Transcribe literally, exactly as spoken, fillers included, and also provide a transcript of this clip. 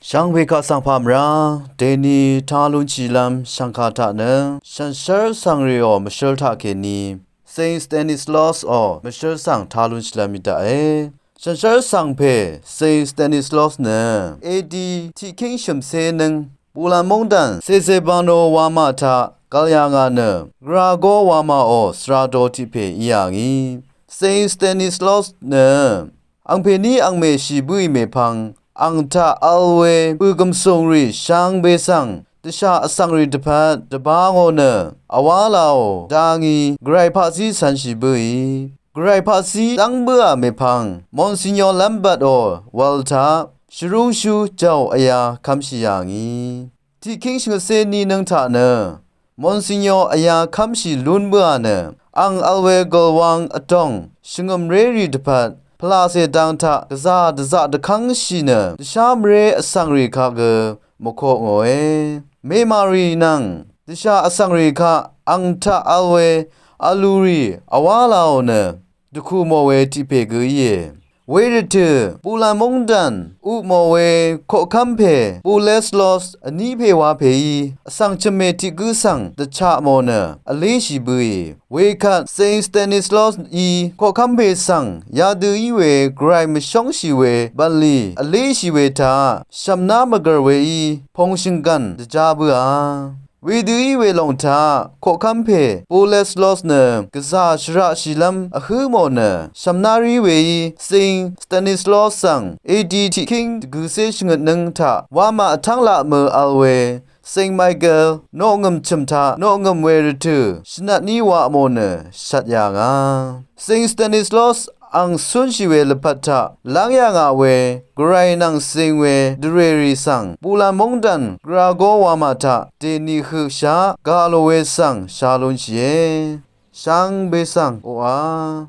Shvngbe kaq svng pà mvrá dèni ta lúnshìlv́m shv̀ngkà taq nø shànshér svng rìò mvshǿl taqkèní Saint Stanislaus ò mvshǿl svng ta lúnshìlv́m í daqe. Shànshér svng pè Saint Stanislaus nø A D tiqkíng shø̀mcé nǿng Bulan móngdàn Sezebano wamà taq gv̀l yà ngà nø Gvragó wamàò svra do tiq pè í yà ngì. Saint Stanislaus nø angpèní angmèshì bǿì mèpvng ang taq vl we bø̀gø̀msùng rì shvngbe svng dvshà vsvng rì dvpvt dvbá ngò nø vwá làò dá ngí Gvray paqzí cv̄nshì bǿì. Gvray paqzí dv́ng bǿà mèpvng Monsignor Lambert ò wv̄l taq shvrúngshú jàò vyā kv́mshì yà ngì. Tiqkíng shvngøtcé ní nǿng taq nø Monsignor vyā kv́mshì lún bǿà nø ang vl we gv̀lwang vdòng shvngø̀mré rì dvpvt pvlàcè dang taq gvzà dvzaq dvkv́ngshì nø dvshá mvré vsvng rì kaq gø mvkoq ngòe. Memà rì nvng dvshà vsvng rì kaq ang taq vl we vlù rì vwá làò nø dvkù mò we tiq pè gø íe. Wervtø̀ Bulan móngdàn uq mò we koqkv́m pè Boleslos vní pè wa pèí vsvng chø̀mmè tiq gǿ svng dvchaq mò nø vléshì bǿì. Wekvt Saint Stanislaus í koqkv́m pè svng yadø í we Gvray mvshóngshì we bv̀nlì vléshì we taq shv̀mná mvgv̀r weí pòngshø̀nggv̀n dvjá bǿà. Wedø í we lòng taq koqkv́m pè Boleslos nø gvzà shvraqshìlv́m vhǿ mò nø shv̀mná rí weí Saint Stanislaus svng A D tiqkíng dvgø̀cé shvngøt nǿng taq wamà vtv́ng laq mø vl we Saint Michael noqngø̀m chø̀m taq noqngø̀m we rvtø̀ shvnatní waq mò nø shvt yà ngà. Saint Stanislaus ang cúnshì we lvpat taq lv́ng yà ngà we Gvray nvng cing we dvrèrì svng Bulan móngdàn Gvragó wamà taq dèni høqshaq gà lò we svng sha lúnshìe. Shvngbe svng oqà